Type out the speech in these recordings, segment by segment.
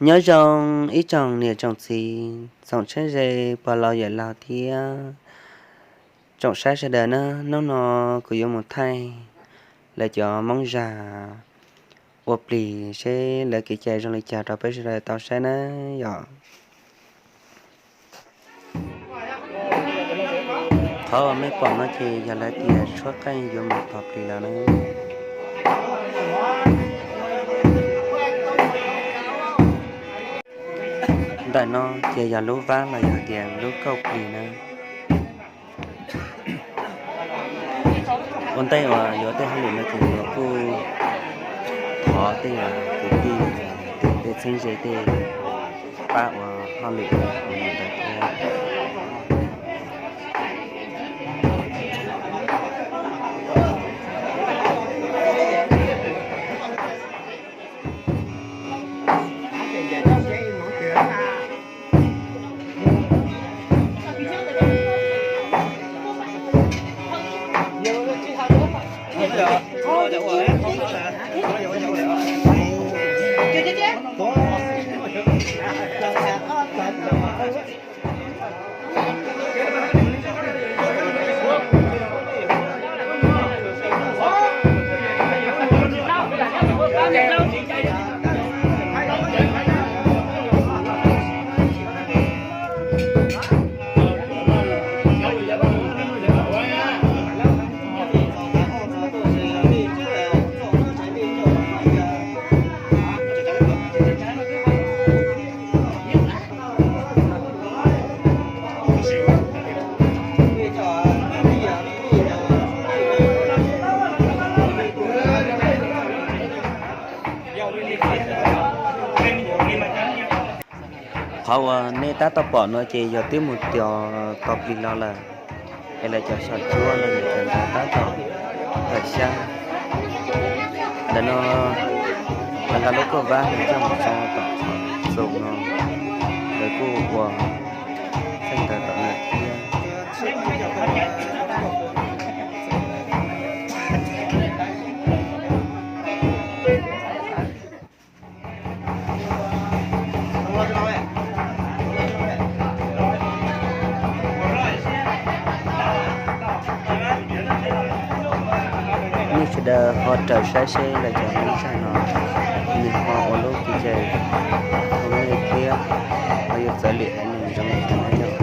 Nyob zoo ib tsoom niam tsoom txiv, tsoom txheeb ze, pog laus yawm laus thiab tsoom saib sawv daws na. Hnub no kuv yuav mus thaij lawv cov Hmoob Zag ua plis seb lawv kev cai zoo li cas rau peb sawv daws tau saib na yom. Qhov uas mej pom no ces yog lawv tias tshuab qeej yuav mus thov plis lawm na. Ntawm no ces yog lub vab los yog tias lub kauj plis na. Ua ntej uas yuav tej hauj lwm no ces yuav kuj thov tej kwv tij, tej txheeb ze tej pab ua hauj lwm ua ntawd thiab. Qhov uas nej tab tom pom no ces yog twb mus tos plis los lawm, es lawv cov xyom cuab los yog cov ntawd tab tom tawm xyab. Ntawm no lawv nqa lub kauj vab mus coj mus tso tom qhov txoos no, lawv kuj ua txheej ntawd tom no thiab. Nej sawv daws ho raws saib seb lawv cov Hmoob Zag no nws ho ua lub kev cai ua luaj li thiab, ho yuav txawv lwm haiv neeg zoo li cas na yom.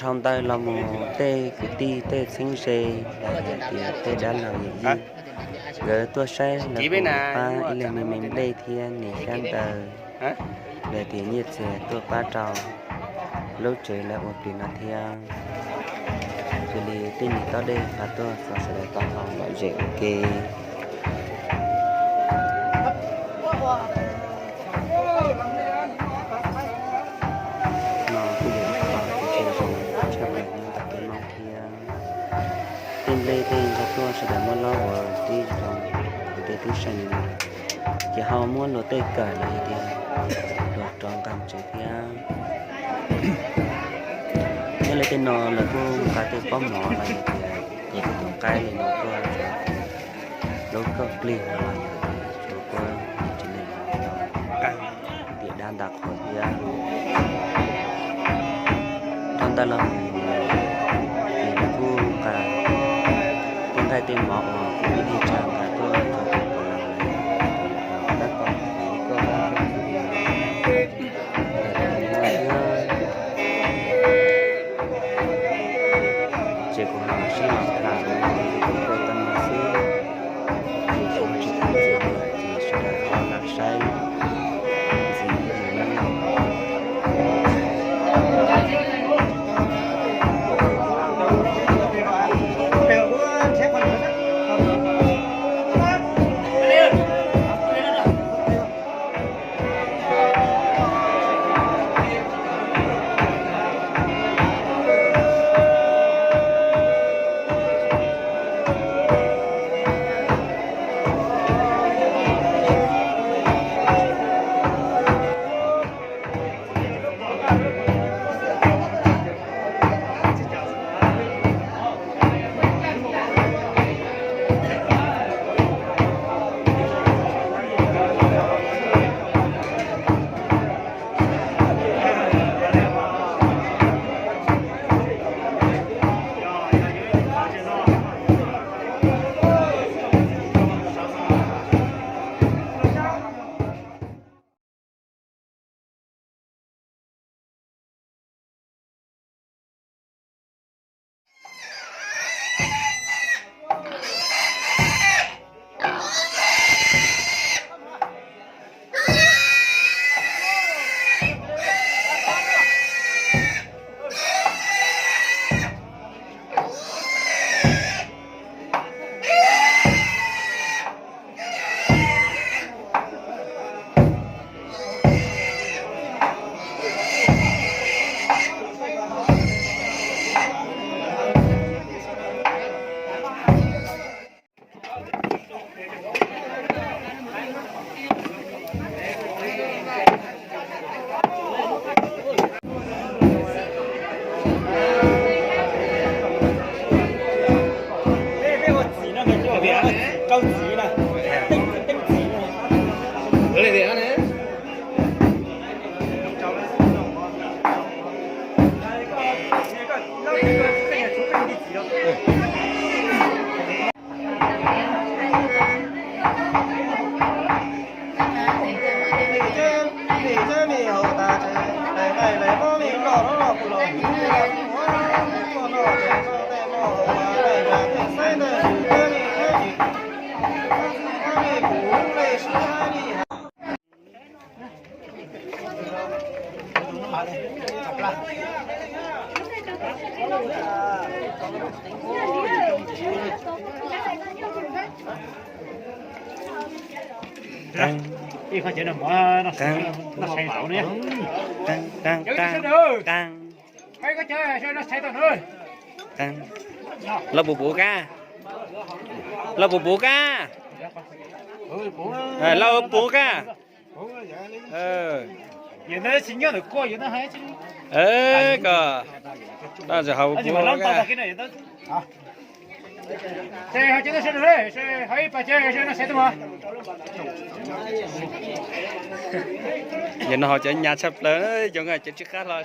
Dhau ntawd los mus tej kwv tij tej txheeb ze los hais tias tej dab laug yawm yij, nkawd tuaj saib lawv kuj pab ib leeg me me nplej thiab nws xyab ntawv, lawv tias nyiaj txiag tuaj pab rau lub tsev lawv ua plis no thiab. Xws li tej niam toj dej pab tuaj txog sawv daws taub hau lom zem ua ke. No kuj yog ib qho kev cai zoo tshaj plaws nyob ntawm peb Hmoob thiab. Tej nplej tej nkag tuaj sawv daws muab lob ua tib zoo, tej tib seem, ces ho muab luag tej kawm los yog tias luag rov nqa mus tsev thiab. Lawv tej no lawv kuj nqa tej pob mov los yog tias ces kuj tus qaib li no tuaj lub kauj plig no los yog tias tsuas kuj tsis li no qeeg tiam dab nta qhuav thiab. Rau ntawm los mus ces lawv kuj nqa tej nqaij tej mov uas kuv ib tug tsag nqa tuaj rau tus puav leej tab tom tiv koj thiab. Ces kuv ho sib los tham tus koj tau no xwb, ces kuv tsis tham ntxiv lawm ces sawv daws ho lam saib ntxiv mus na. Lauj puv puv kab, lauj puv puv kab, lauj puv kab. Koj, yog no ho cov nyas tshaj plaws, cov tsis qab hlo.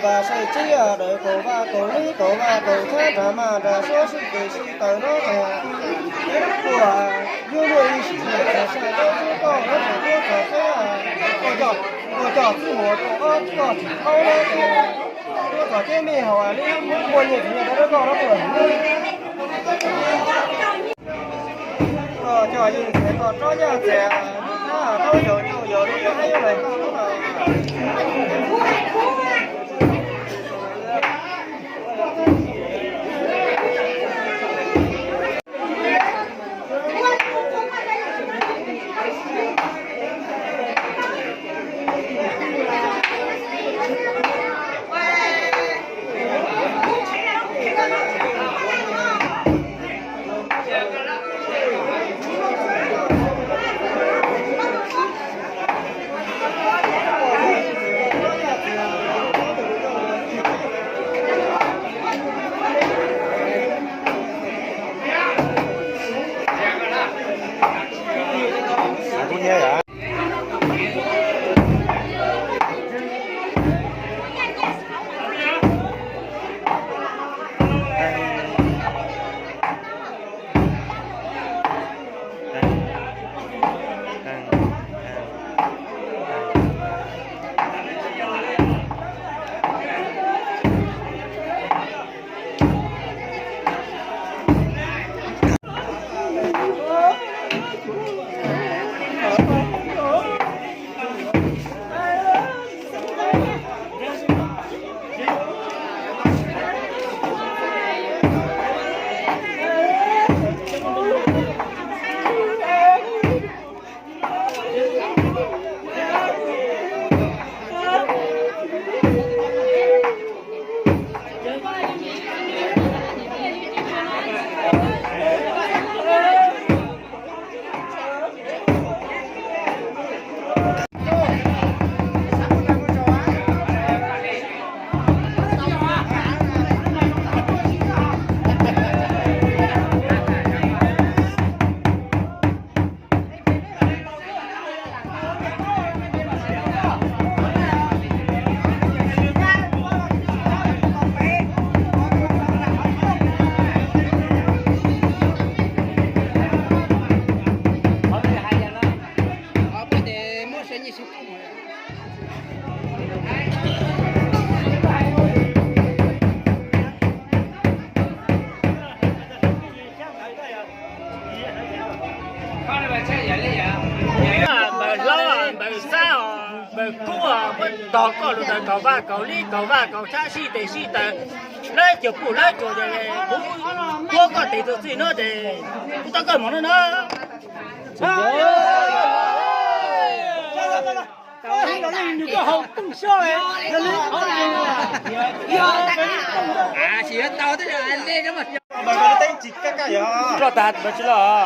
Vaj sai tseeb dawm kaum vaj kaum lib kaum vaj kaum tshab nram maj nram suab sib tes sib taws no tas. Tuaj yug luaj ib sim niam txiv sai tau koj lawv tseem tuaj txog teb, tuaj coj txwb mus rau ob txoj tsis qhaub lawm ces tuaj txog teb mej haus li muaj nyiaj txiv nyiaj rau koj no tuaj. Koj coj yeej txias koj tsob yaj txias, nws thab tau yog rau yog lub nyob haib yuav lais koj lub no. Npawg hlob, npawg Xab os, npawg Kub os, muab tog koj lus ntawd kaum vaj kaum lib kaum vaj kaum tshab sib tes sib taws, lawv cuag puj lawv cuag, kuv tuav koj tes tus txij no ces kuv tau koj mus no na. Tsis yuav tau, teeb tsis kaj kaj yog. Loj tas npawg tsis loj.